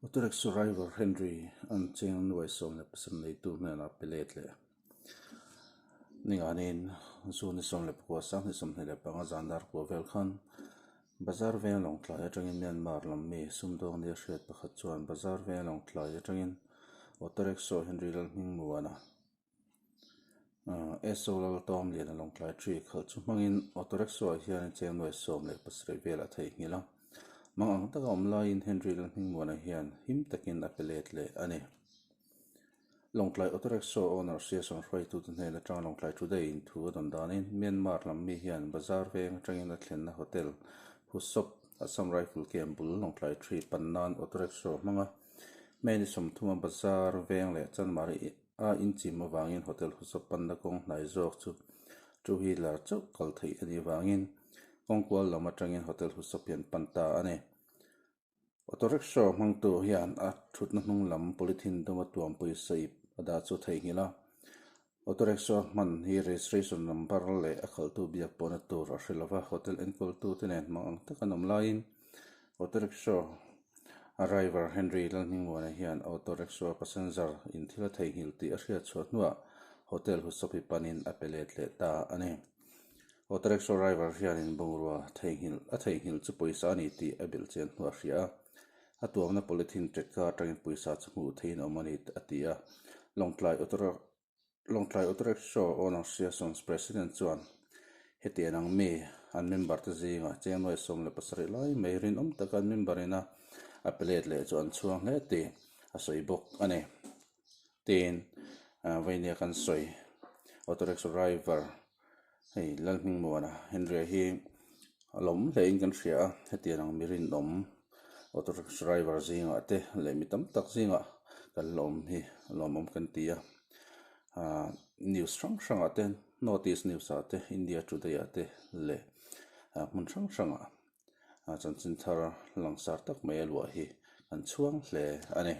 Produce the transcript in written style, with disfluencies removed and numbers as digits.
Auto Rickshaw Driver Henry an cheng nuai 17 neitu hnenah pe let leh. Ninganin June ni 19 2025 zan dar kua vel khan Bazar veng Lawngtlai atangin Myanmar lam mi sumdawng nia hriat pakhat chuan Bazar veng Lawngtlai atangin Auto Rickshaw Henry Lalhmingmuana SO Laltawm Liana Lawngtlai Tree khalh chu hmangin Auto Rickshaw ah hian cheng nuai 17 vel a theihnghilh a. Mang ang taka awm laiin Henry Lalhmingmuana hian him takin a pe let leh a ni. Lawngtlai Auto Rickshaw owner Siason hruaitute hnen atanga Lawngtlai Today in thu a dawn danin Myanmar lam mi hian bazar veng atangin a thlenna hotel Husop Assam Rifle Camp bul Lawngtlai Tree pan nan Auto Rickshaw hmanga May ni 30 bazar veng leh Chanmari a inchim avangin hotel Husop panna kawng hnai zawk chu two wheeler chauh kal theih a nih avangin kawng kual lam atangin hotel Husop hi an pan ta a ni. Auto rickshaw hmangtu hian a thutna hnung lam polythene duma tuam pawisa ip a dah chu a theihnghilh a. Auto rickshaw hman hi registration number leh a khalhtu biak pawhna tur a hre lova, hotel enkawltu te nen hmang ang tak an awm laiin auto rickshaw driver Henry Lalhmingmuana hian auto rickshaw passenger in thil a theihnghilh tih a hriat chhuah hnuah hotel Husopi panin a pe let leh ta a ni. Auto rickshaw driver hianin bungrua theihnghilh a theihnghilh chu pawisa a ni tih a belh chian hnuah a hria a. A tuamna polythene ṭetka aṭangin pawisa chu hmuh theihin a awm a ni a ti a. Lawngtlai auto Lawngtlai Auto Rickshaw owner Association's President chuan hetiang ang mi an member te zingah cheng nuai 17 lai mai rinawm taka an member ina a pe let leh chu an chhuang hle tih a sawi bawk a ni. Tin, veinia kan sawi Auto Rickshaw driver hei Lalhmingmuana Henry-a hi a lawm hlein kan hria a, hetiang ang mi rinawm Auto Rickshaw driver zingah te leh mi tam tak zingah kan la awm hi lawmawm kan ti a. Ahh news hrang hrangah te North East news ah te India Today ah te leh hmun hrang hrangah chanchin thar langsar tak mai a luah hi kan chhuang hle a ni.